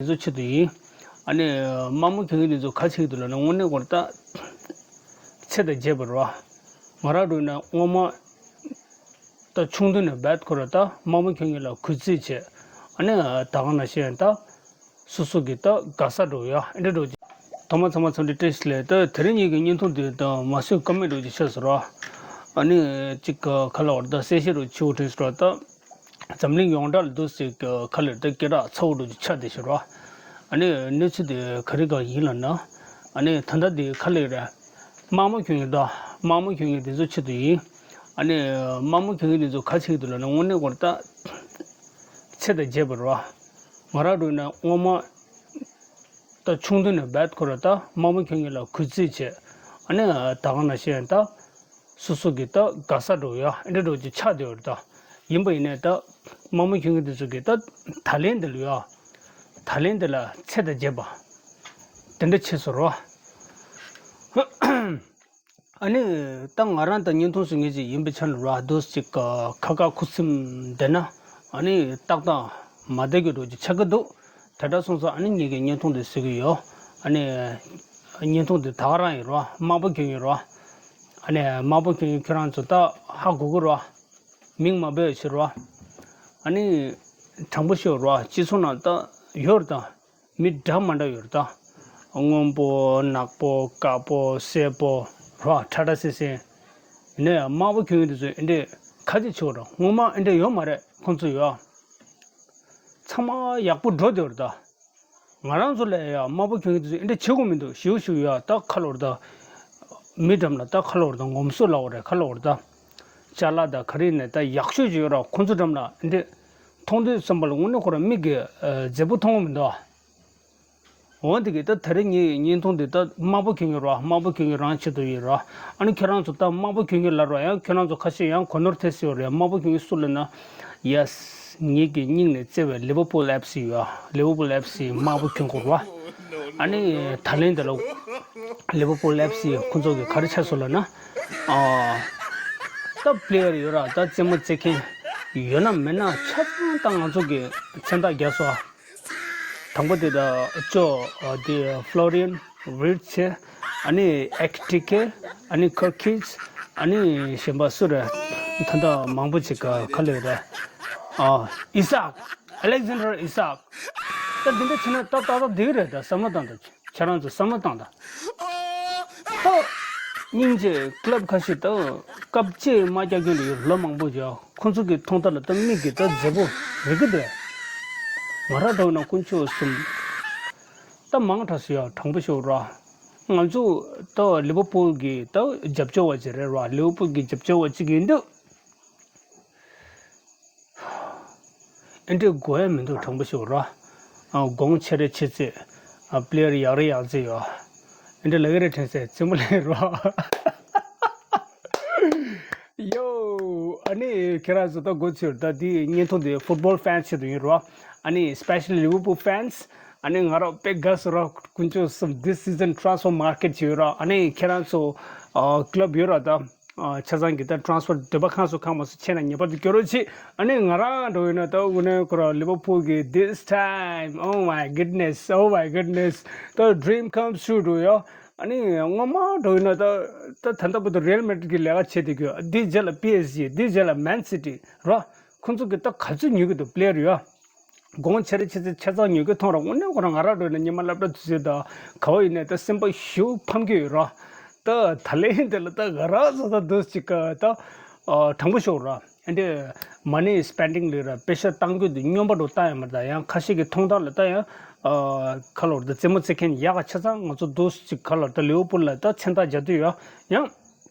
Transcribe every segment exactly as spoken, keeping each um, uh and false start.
དེ་ཚོ་ཆེད་དུ་ཡིན། ཨ་ནི་དམག་མི་གྱོན་མཁན་དེ་ཚོ་ག་བྱེད་ཀྱི་འདུག་ལབ་ན། དངོས་གནས་ཁོ་རང་ད་ཚེ་དང་བརྗེད་པ་རེད་བ། ང་རང་འདྲ་བོ་ཡིན་ན་སྔོན་མ་ད་ཆུང་དུས་ནས་རྦད་ཁོ་རང་ད་དམག་མི་གྱོན་མཁན་ལ་གུས་བརྩི་བྱས། ཨ་ནི་ད་ག་ནང་བཞིན་ད་སོ་སོ་གི་ད་དགའ་ས་འདྲ་བོ་ཡ་ཨེ་འདྲ་འདྲ་བོ་ཅིག་ཐོག་མ་ཚང་མ་འཚམས་འདྲི་བཀྲ་ཤིས་བདེ་ལེགས། ད་དེ་རིང་ངེད་ཀྱི་བརྙན་ཐུང་འདི་ད་མ་བཟོས་ཀ་མེད་འདྲ་བོ་ཅིག་ཆགས་སོང་ར། ཨ་ནི་ཅིག་ག་ལབ་དགོས་རེད། ད་གསལ་བཤད་འདྲ་བོ་ཆེ་བོ་དྲན་སོང་ར། ད་འཛམ་གླིང་ཡོངས་གྲགས་ལ་འདུག་སེ་ག་ལབ་དགོས་རེད། ད་སྐད་གྲགས་ཚ་བོ་འདྲ་བོ་ཅིག་ཆགས་བསྡད་ཤག་ར། ཨ་ནི་གནས་ཚུལ་དེ་ག་རེ་ག་ཡིན་ལབ་ན། ཨ་ནི་ད་ལྟ་དེ་ག་ལབ་དགོས་རེད། དམག་མི་གྱོན་མཁན་ད་དམག་མི་གྱོན་མཁན་དེ་ཚོ་ཆེད་དུ་ཡིན། ཨ་ནི་དམག་མི་གྱོན་མཁན་དེ་ཚོ་ག་བྱེད་ཀྱི་འདུག་ལབ་ན། དངོས་གནས་ཁོ་རང་ད་ཚེ་དང་བརྗེད་པ་རེད་བ། ང་རང་འདྲ་བོ་ཡིན་ན་སྔོན་མ་ད་ཆུང་དུས་ནས་རྦད་ཁོ་རང་ད་དམག་མི་གྱོན་མཁན་ལ་གུས་བརྩི་བྱས། ཨ་ནི་ད་ག་ནང་བཞིན་ད་སོ་སོ་གི་ད་དགའ་ས་འདྲ་བོ་ཡ་ཨེ་འདྲ་འདྲ་བོ་ཅིག་ཆགས་བསྡད་ཡོད་རེད། ད་ཡིན་པ་ཡིན་ནའི་ད་དམག་མི་གྱོན་མཁན་དེ་ཚོ་གི་ད་ད་ལན་དེ་ལ་ཡ་ད་ལན་དེ་ལ་ཚེ་དང་བརྗེད་པ་དེ་འདྲ་བྱས་སོང་ར། ཨ་ནི་ད་ང་རང་ད་བརྙན་ཐུང་བཟོ་མཁན་ཅིག་ཡིན་པའི་ཆ་ནས་ར། འདུག་སེ་ཅིག་ཁ་ཁ་ཁུ་སིམ་བསྡད་ན་ཨ་ནི་ཏག་ཏག་མ་བསྡད་རྒྱུ་འདྲ་བོ་ཅིག་ཆགས་ཀྱི་འདུག་དེ་འདྲ་སོང་ཙང་ཨ་ནི་ངེད་ཀྱིས་བརྙན་ཐུང་འདི་བཟོ་གི་ཡོད། ཨ་ནི་བརྙན་ཐུང་འདི་ད་ག་རང་ཡིན་ར། དམག་དཔོན་གྱོན་ཡོད་ར། ཨ་ནི་དམག་དཔོན་གྱོན་ཡོད། ཁྱོད་རང་ཚོ་ད་ཧ་གོ་གི་ར། མིང་མ་འབོད་ཕྱིར་ར། ཨ་ནི་དྲང་པོ་ཤོད་ར། སྤྱི་ཚོགས་ནང་ད་ཡོད་ར་ད། མི་འདྲ་མ་འདྲ་ཡོད་རེད་ད། སྔོན་པོ་ནག་པོ་དཀར་པོ་སེར་པོ་ར། ཁྲ་ཁྲ་སེ་སེ། ཡིན་ན་ཡང་དམག་དཔོན་གྱོན་མཁན་དེ་ཚོས་ཨེ་འདྲས་ཁ་ཅིག་བྱེད་དགོས་ར། སྔོན་མ་ཨེ་འདྲས་ཡོད་མ་རེད། ཁོང་ཚོ་ཡོད་ཚང་མ་ཡག་པོ་འགྲོ་བསྡད་ཡོད་རེད་ད། ང་རང་ཚོ་ལ་ཡང་དམག་དཔོན་གྱོན་མཁན་དེ་ཚོས་ཨེ་འདྲས་བྱེད་དགོས་མི་འདུག་ཞེ་པོ་ཞེ་པོ་ཡོད་ད། ཁ་ལོ་རེད་ད། མི་འགྲམ་ལ་ད་ཁ་ལོ་རེད་ད། ངོམ་སོ་ལབ་དགོས་རེད། ཁ་ལོ་རེད་ད། ཅ་ལག་དང་ག་རེ་ནས་ད་ཡག་ཤོས་ཅིག་ཡོད་ར། ཁོང་ཚོ་འགྲམ་ལ་ཨེ་འདྲས་མཐོང་དུས་ཙམ་པ་ལ་དངོས་གནས་ཁོ་རང་མིག་གིས་མཛེས་པོ་མཐོང་གི་མི་འདུག་འོ་འདི་གི་ད་ད་རེས་ངའི་བརྙན་ཐུང་འདི་ད་དམག་དཔོན་གྱོན་གྱི་ར། དམག་དཔོན་གྱོན་གྱི་རང་ཆེད་དུ་ཡིན་ར། ཨ་ནི་ཁྱེད་རང་ཚོ་ད་དམག་དཔོན་གྱོན་གྱི་ལབ་ར། ཡང་ཁྱེད་རང་ཚོ་ཁ་ཤས་ཡང་གོ་ནོར་ཐེབས་སྲིད་ཡོད་རེད། དམག་དཔོན་གྱོན་གྱི་སུ་ལབ་ན། ཡེས། ངེད་ཀྱི་སྙིང་ནས་བརྩེ་བའི་ལི་ཝར་པུལ་ཨེཕ་སི་ཡོད། ལི་ཝར་པུལ་ཨེཕ་སི་དམག་དཔོན་གྱོན་གྱི་ར། ཨ་ནི་ད་ལན་འདི་ལ་ལི་ཝར་པུལ་ཨེཕ་སི་ཁོང་ཚོ་གི་ག་རེ་ཆགས་སོང་ལབ་ན། ཨ། ད་པི་ལེ་ཡར་ཡོད་ར། ད་རྩེད་མོ་རྩེ་མཁན་ཡོད་ན་མེད་ན་ཆ་ཚང་ད་ང་ཚོ་གི་མཚན་རྟགས་རྒྱག་སོང་། དང་པོ་དེ་ད་ཅོ་དེ་ཕློ་རི་ཡན་ཝིར་ཚེ། ཨ་ནི་ཨེག་ཊི་ཀེ། ཨ་ནི་ཁར་ཁིས། ཨ་ནི་གཞན་པ་སུ་རེད། ད་ལྟ་མང་པོ་ཅིག་ག་ལེ་རེད། ཨ། ཨི་སཱག་ཨ་ལེག་ཟན་ཌར་ཨི་སཱག་ད་འདི་འདྲ་བྱས་ན་ད་ཏག་ཏག་འགྲིག་གི་རེད། ད་བསམ་བློ་བཏང་ད། ཁྱེད་རང་ཚོ་བསམ་བློ་བཏང་དང་། ད་སྙིང་རྗེ། ཀླབ་ཁ་ཤས་ད་སྐབས་གཅིག་དམག་རྒྱག་མཁན་རེད། ལོ་མང་པོ་བྱས། ཁོང་ཚོ་གི་མཐོང་ཐོས་ལ་ད་མིག་གིས་ད་མཛེས་པོ་རིག་གི་འདུག་ང་རང་འདྲ་བོ་ན་དཀོན་མཆོག་གསུམ་ད་མང་དྲགས་སོང་ཡ། དྲང་པོ་ཤོད་ར། ང་ཚོ་ད་ལི་ཝར་པུལ་གི་ད་རྒྱབ་སྐྱོར་བ་ཅིག་རེད་ར། ལི་ཝར་པུལ་གི་རྒྱབ་སྐྱོར་བ་ཅིག་ཡིན་དུས། ཨེ་འདྲས་དགོས་ཡ་མི་འདུག་དྲང་པོ་ཤོད་ར། ཨ། གོང་ཆེ་རེ་ཆེ་ཚེ། ཨ། པི་ལེ་ཡར་ཡག་རེ་ཡག་ཚེ་ཡོད། ཨེ་འདྲས་ལབ་ཀྱི་རེད། དྲན་སེ་རྩེད་མོ་ལེན་ར། ཡོ། ཨ་ནི་ཁྱེད་རང་ཚོ་ད་གོ་ཚོད་ད་འདི་བརྙན་ཐུང་འདི་ཕུཊ་བོལ་ཕེན་སི་ཆེད་དུ་ཡིན་ར། ཨ་ནི་སི་པེ་ཤལ་ལི་ཝར་པུལ་ཕེན་སི། ཨ་ནི་ང་རང་དཔེ་དགའ་སོང་ར། དཀོན་མཆོག་གསུམ། This season transfer market ཅིག་ཡོད་ར། ཨ་ནི་ཁྱེད་རང་ཚོ་ཨ། ཀླབ་ཡོད་ར་ད། ཨ། ཆ་ཚང་གི་ད་ཊ་རན་སི་ཕར་འདོད་པ་ཁེངས་སོང་། ཁེངས་མ་སོང་བྱས་ན་ངེས་པར་དུ་སྐྱོར་རོགས་གྱིས། ཨ་ནི་ང་རང་འདྲ་བོ་ཡིན་ན་ད་དངོས་གནས་ཁོ་རང་ལི་ཝར་པུལ་གི་this time, oh my goodness, oh my goodness, ད་ཌི་རིམ་ཁམ་ཊུ་རུ་འདྲ་བོ་ཡོད། ཨ་ནི་སྔོན་མ་འདྲ་བོ་ཡིན་ན་ད་ད་ད་ལྟ་བར་དུ་རི་ཡལ་མེ་ཌི་རིད་གི་ལས་ཀ་བྱེད་བསྡད་ཀྱི་ཡོད། འདིའི་རྗེས་ལ་པི་ཨེས་ཇི། འདིའི་རྗེས་ལ་མེན་སི་ཊི་ར། ཁོང་ཚོ་གི་ད་ག་ཚོད་ཉོ་གི་འདུག་པི་ལེ་ཡར་ཡོད། གོང་ཆེ་རེ་ཆེ་ཚེ་ཆ་ཚང་ཉོ་གི་མཐོང་ར། དངོས་གནས་ཁོ་རང་ང་རང་འདྲ་བོ་ཡིན་ན་ཉི་མ་སློབ་གྲྭ་དུས་ཚོད་ད་ག་བ་ཡིན་ནའི་ད་སེམས་པ་ཞེ་པོ་ཕམ་གྱི་ཡོད་ར། ད་ད་ལན་འདི་ལ་ད་ང་རང་ཚོ་ད་འདུག་ཅིག་ག་ད་ཨ། དྲང་པོ་ཤོད་ར། ཨེ་འདྲས་མ་ནི་སི་པེན་ཌིང་ལས་ར་པེ་ཤ་གཏང་རྒྱུ་དེ་སྙོམས་པ་འདྲ་བོ་བཏང་ཡོད་མ་རེད། ད་ཡང་ཁ་ཤས་ཀྱི་མཐོང་ཐོས་ལ་ད་ཡང་ཨ། ག་ལབ་དགོས་རེད། ད་རྩེད་མོ་རྩེ་མཁན་ཡག་ག་ཆ་ཚང་ང་ཚོ་འདུག་ཅིག་ག་ལབ་དགོས་རེད། ད་ལི་ཝར་པུལ་ལ་ད་མཚན་རྟགས་རྒྱག་འདོད་ཡོད། ཡང་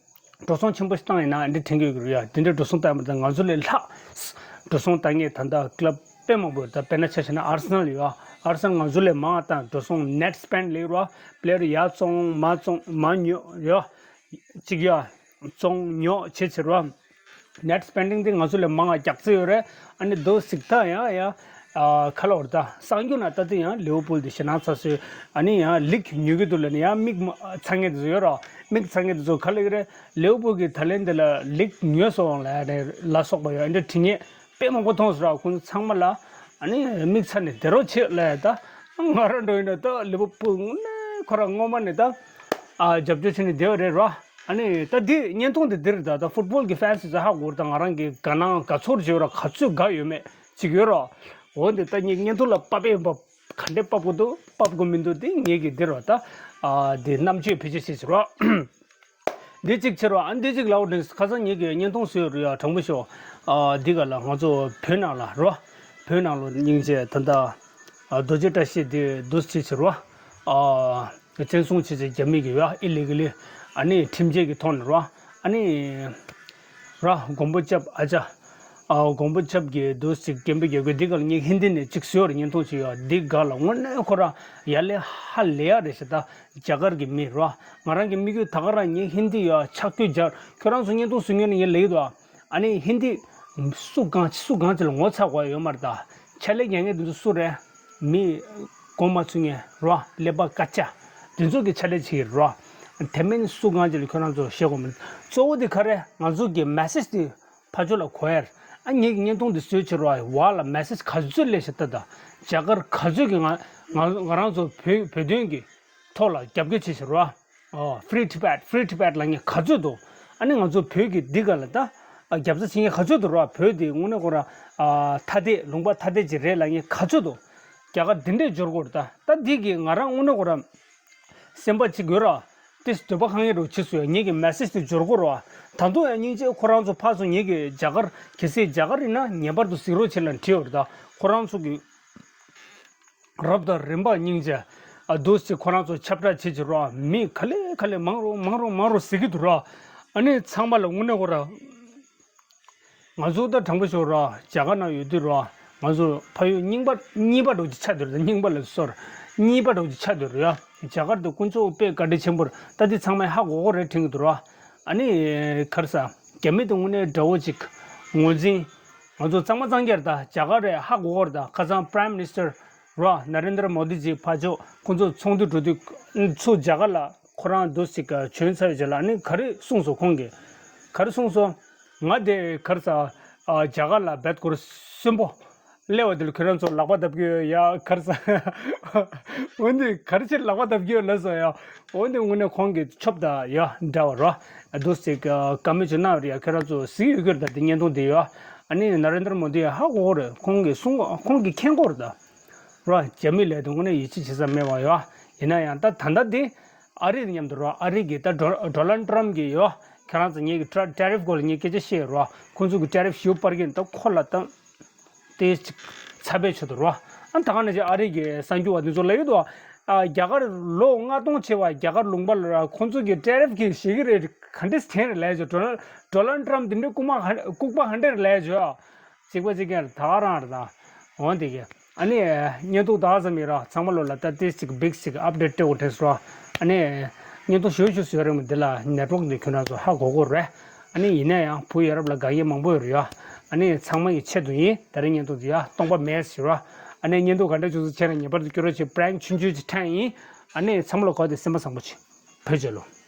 འགྲོ་སོང་ཆེན་པོ་ཞིག་བཏང་ཡིན་ན་འདི་དྲན་གྱི་ཡོད་ཀྱི་རེད་ཡ། དེ་འདྲའི་འགྲོ་སོང་བཏང་ཡོད་མ་རེད། ད་ང་ཚོ་ལས་ལྷག་འགྲོ་སོང་བཏང་མཁན་ད་ལྟ་ཀླབ་དཔེ་མང་པོ་ཡོད། ད་དཔེར་ན་ཆ་བཞག་ན་ཨར་སེ་ནལ་ཡོད། ཨར་སེ་ནལ་ང་ཚོ་ལས་མང་བ་བཏང་། འགྲོ་སོང་ནེཊ་སི་པེན་ཌི་ལས་ར། པི་ལེ་ཡར་ཡར་བཙོང་མར་བཙོང་མར་ཉོ་ཡ། གཅིག་ཡ། བཙོང་ཉོ་བྱེད་ཚེ་ར། ནེཊ་སི་པེན་ཌིང་དེ་ང་ཚོ་ལས་མང་བ་རྒྱག་རྩིས་ཡོད་རེད། ཨ་ནི་འདུག་ཅིག་ད་ཡང་ཡ། ཨ། ག་ལབ་དགོས་རེད། ད་གསར་འགྱུར་ནང་ལྟ་དུས་ཡང་ལི་ཝར་པུལ་དེ་ཞེད་སྣང་ཚ་སོང་། ཨ་ནི་ཡང་ལིག་ཉོ་གི་འདུག་ལབ་ནས་ཡང་མིག་ཚ་མཁན་དེ་ཚོ་ཡོད་ར། མིག་ཚ་མཁན་དེ་ཚོ་ག་ལབ་ཀྱི་རེད། ལི་ཝར་པུལ་གྱི་ད་ལན་འདི་ལ་ལིག་ཉོས་སོང་ལབ་ནས་ལབ་སོགས་པ་ཡོད། འདི་བྲིས་མཁན་དཔེ་མང་པོ་མཐོང་སོང་ར། ཁོང་ཚོ་ཚང་མ་ལ་ཨ་ནི་མིག་ཚ་ནས་བསྡད་རོགས་བྱེད་ལབ་ད་ ང་རང་འགྲོ་ཡིན་ན་ད་ལི་ཝར་པུལ་ནས་ཁོ་རང་སྔོན་མ་ནས་ད་ཨ་རྒྱབ་སྐྱོར་བྱས་ནས་བསྡད་པ་རེད་རོ། ཨ་ནི་ད་འདི་བརྙན་ཐུང་འདི་འདིར་ད་ད་ཕུཊ་བོལ་གྱི་ཕེན་སི་ཚོ་ཧ་གོ་རེད། ད་ང་རང་གི་དགའ་སྣང་དགའ་ཚོར་བྱེད་རོ། ག་ཚོད་དགའ་ཡོད་མེད་ཅིག་ཡོད་རོ། འོ་འདི་ད་ངས་བརྙན་ཐུང་ལ་ཕབ་པའི་ཡིན་པ། ག་འདྲས་ཕབ་དགོས་འདུག་ཕབ་དགོས་མི་འདུག་འདི་ངེད་ཀྱི་འདིར་བ་ད་ཨ་འདི་རྣམ་དཔྱོད་བེད་སྤྱོད་བྱེད་ཟེར་རོ། འདི་གཅིག་ཕྱིར་རོ། ཨ་འདི་གཅིག་ལའོ་དྲན་ཁ་སང་ངེད་ཀྱི་བརྙན་ཐུང་བཟོས་རུ་ཡ་དྲང་པོ་ཤོག་ཨ་འདི་ག་ལ་ང་ཚོ་བོད་ནང་ལ་རོ། བོད་ནང་ལ་སྙིང་རྗེ་ད་ལྟ་ཨ་རྡོ་རྗེ་བཀྲ་ཤིས་འདི་འདུག་ཅིག་ཕྱིར་རོ། ཨ་བཙན་བཟུང་བྱས་ཚེ་རྒྱ་མི་གི་ཡ་ཨི་ལི་གི་ལི་ཨ་ནི་ཁྲིམས་ཆད་ཀྱི་ཐོག་ནས་རོ། ཨ་ནི། ར་མགོན་པོ་སྐྱབས་ཨ་ཅག་ཨ་མགོན་པོ་སྐྱབས་ཀྱི་འདུག་ཅིག་སྐད་འབོད་རྒྱག་དགོས། འདི་ག་ལ་ངས་ཧིན་དི་ནས་ཅིག་བཟོས་པ་རེད། བརྙན་ཐུང་ཅིག་ཡོད། འདི་ག་ལ་དངོས་གནས་ཁོ་ར་ཡ་ལེ་ཧ་ལས་ཡ་རེད་ཤག་ད་རྒྱ་གར་གྱི་མི་ར། ང་རང་གི་དམིགས་ཡུལ་ད་ག་རང་ངས་ཧིན་དི་ཡ་ཕྱག་བྲིས་རྒྱག་ཁྱོད་རང་ཚོ་བརྙན་ཐུང་བཟོ་མཁན་ནས་ངས་ལབ་ཀྱི་འདུག་ཨ་ནི་ཧིན་དི་སུ་གང་སུ་གང་ཅིག་ལ་ངོ་ཚ་དགོས་ཡོད་མ་རེད། ད་ཕྱག་ལས་རྒྱག་མཁན་དེ་ཚོ་སུ་རེད། མི་མགོ་མ་ཚོས་ངས་རོ། ཀླད་པ་དཀར་ཆ་དེ་ཚོ་གི་ཕྱག་ལས་བྱེད་ཀྱི་རོ། དེ་མིན་སུ་གང་ཅིག་ལ་ཁྱོད་རང་ཚོ་བཤད་དགོས་མིན། གཙོ་བོ་དེ་ག་རེ། ང་ཚོ་གི་མེ་སེཇ་དེ་ཕར་ཕྱོགས་ལ་གོ་ཡ་རེད། ཨ་ངེད་ཀྱི་བརྙན་ཐུང་འདི་བཟོས་བྱེད་རོགས། བར་ལ་མེ་སེཇ་ག་ཚོད་སླེབས་ཤག་ད་ད་རྒྱ་གར་ག་ཚོད་ཀྱི་ང་ང་ང་རང་ཚོ་བོད་བོད་དོན་གྱི་ཐོག་ལ་རྒྱབ་སྐྱོར་བྱེད་བྱེད་རོགས། ཨོ། Free Tibet, Free Tibet ལབ་མཁན་ག་ཚོད་འདུག་ཨ་ནི་ང་ཚོ་བོད་ཀྱི་འདི་ག་ལ་ད་རྒྱབ་རྩ་བྱེད་མཁན་ག་ཚོད་འདུག་རོགས། བོད་འདི་དངོས་གནས་ཁོ་ར་ཨ་ཐ་དད་ལུང་པ་ཐ་དད་ཅིག་རེད་ལབ་མཁན་ག་ཚོད་འདུག་རྒྱ་གར་འདི་འདྲས་འབྱོར་དགོས་རེད། ད་ད་འདི་གི་ང་རང་དངོས་གནས་ཁོ་ར་སེམས་པ་གཅིག་ཡོད་ར། ཏིས་འདོད་པ་ཁེངས་རོགས་བྱེད་སོང་ཡ། ངེད་ཀྱི་མེ་སེཇ་དེ་འབྱོར་དགོས་རོགས། ད་དུང་ཡང་སྙིང་རྗེ། ཁོ་རང་ཚོ་ཕར་ཚུར་ངེད་ཀྱི་རྒྱ་གར་གལ་སྲིད་རྒྱ་གར་ཡིན་ན་ངེས་པར་དུ་གཟིགས་རོགས་བྱེད་ལབ་བྲིས་ཡོད་རེད། ད་ཁོ་རང་ཚོ་གི་རབ་དང་རིམ་པ་སྙིང་རྗེ། ཨ་འདུག་སེ་ཁོ་རང་ཚོ་ཁྱབ་བསྒྲགས་བྱེད་བྱེད་རོགས། མི་ག་ལེ་ག་ལེ་མང་རུ་མང་རུ་མང་རུ་ཟེར་གྱི་འདུག་རོགས། ཨ་ནི་ཚང་མ་ལ་དངོས་གནས་ཁོ་ར། ང་ཚོ་ད་དྲང་པོ་ཤོད་རོགས། རྒྱ་གར་ནང་ཡོད་དུས་རོགས། ང་ཚོ་ཕ་ཡུལ་རྙིང་པ་རྙིང་པ་འདྲ་བོ་ཅིག་ཆགས་བསྡད་རེད། རྙིང་པ་ལ་སོར་རྙིང་པ་འདྲ་བོ་ཅིག་ཆགས་བསྡད་རེད་ཡ། རྒྱ་གར་དུ་དཀོན་མཆོག་དཔེ་བཀའ་དྲིན་ཆེན་པོར་ད་འདི་ཚང་མས་ཧ་གོ་གོ་རེད་དྲན་གྱི་འདུག་རོགས། ཨ་ནི་ག་རེ་ཟ། རྒྱ་མི་དང་དངོས་གནས་དགྲ་བོ་ཅིག་ངོས་འཛིན། ང་ཚོ་གཙང་མ་གཙང་རྐྱང་རེད། ད་རྒྱ་གར་རེད་ཧ་གོ་གོ་རེད། ད་ཁ་སང་Prime Minister རོགས་ན་རེན་དྲ་མོ་དི་ཇི་ཕར་ཕྱོགས་ཁོང་ཚོ་ཚོགས་འདུ་འགྲོ་དུས་ཚུར་རྒྱ་གར་ལ་ཁོ་རང་འདུག་སེ་བྱོན་ཚར་ཡོད་ཅེས་ལ་ནི་ག་རེ་གསུངས་སོང་ཁོང་གིས། ག་རེ་གསུངས་སོང་། ང་དེ་ག་རེ་ཟ། ཨ་རྒྱ་གར་ལ་རྦད་སྐོར་གསོན་པོ་སླེབས་པ་དེ་ལ་ཁྱོད་རང་ཚོ་ལག་པ་བརྡབ་ཀྱི་ཡོད་ཡ། ག་རེ་ཟ། འོན་ཏེ་ག་རེ་ཕྱིར་ལག་པ་བརྡབ་ཀྱི་ཡོད་ལབ་སོང་ཡ། འོན་ཏེ་དངོས་གནས་ཁོང་གིས་ཆོབ་ད་ཡ་འདྲ་བ་རོ། འདུག་སེ་བཀའ་མོལ་ཅིག་གནང་བ་རེད་ཡ། ཁྱོད་རང་ཚོ་གཟིགས་ཡོད་ཀྱི་རེད། ད་དེ་བརྙན་ཐུང་དེ་ཡ། ཨ་ནི་ན་རེན་དྲ་མོ་དི་ཡ་ཧ་གོ་གོ་རེད། ཁོང་གིས་གསུང་ཁོང་གིས་མཁྱེན་གོ་རེད་ད། རོ། རྒྱ་མི་ལས་དོན་དངོས་གནས་ཡིད་ཆེས་བྱེད་ས་མེད་པ་ཡོད། ཡིན་ན་ཡང་ད་ད་ལྟ་འདི་ཨ་རི་མཉམ་དུ་རོ། ཨ་རི་གི་ད་ཌོ་ཌོ་ནལ་ཌི་ཊརམ་གི་ཡོད། ཁྱེད་རང་ཚོ་ངེད་ཀྱི་ཊ་ཊེ་རིཕ་སྐོར་ལ་ངས་སྐད་ཆ་བཤད་རོ། ཁོང་ཚོ་གི་ཊེ་རིཕ་ཞུ་པར་གྱིན་ད་ཁོ་ལ་ད་དེ་ཅིག་ཚ་བའི་ཆེད་དུ་རོ། ཨ་ད་ག་ནང་བཞིན་ཨ་རི་གི་གསར་འགྱུར་བ་དེ་ཚོ་ལ་ཡོད་དོ། ཨ་རྒྱ་གར་ལོ་ལྔ་སྟོང་བྱས་པ་རྒྱ་གར་ལུང་པ་ལ་ར་ཁོང་ཚོ་གི་ཊེ་རིཕ་གི་ཞེ་གི་རེད། ག་འདྲས་ཐེན་རེད་ལས་བྱོས། ཌོ་ནལ་ཌོ་ནལ་ཌི་ཊརམ་དེ་འདྲའི་ལྐུགས་མ་ལྐུགས་པ་ག་འདྲས་རེད་ལས་བྱོས། གཅིག་པ་གཅིག་རྐྱང་རེད། ད་ག་རང་རེད་ད། འོ་དེ་གི། ཨ་ནི་བརྙན་ཐུང་ད་ག་ཙམ་ཡིན་ར། ཚང་མ་ལོ་ལ་ད་ཏིས་ཅིག་བིག་ཅིག་ཨབ་ཌེཊ་སྤྲད་དགོས་དྲན་སོང་ར། ཨ་ནི་བརྙན་ཐུང་ཞུ་ཞུ་ཟེར་རེད་མོ། འདི་ལ་ནེཊ་ཝོག་འདི་ཁྱོད་རང་ཚོ་ཧ་གོ་གོ་རེད། ཨ་ནི་ཡིན་ན་ཡང་བུ་ཡ་རབས་ལ་དགའ་ཡས་མང་པོ་ཡོད་རེད་ཡ། ཨ་ནི་ཚང་མ་ཡི་ཆེད་དུ་ཡིན། ད་རེས་བརྙན་ཐུང་འདི་ཡ་སྟོང་པ་མེད་ཟེར་ར། ཨ་ནི་བརྙན་ཐུང་ག་འདྲ་བྱུང་སོང་བྱས་ན་ངེས་པར་དུ་སྐྱོར་རོགས་བྱེད། པྲེང་ཆུང་ཆུང་ཅིག་ཕྲན་ཡིན། ཨ་ནི་ཚང་མ་ལ་གོ་དེ་སེམས་པ་བཟང་པོ་བྱེད། བོད་རྒྱལ་ལོ།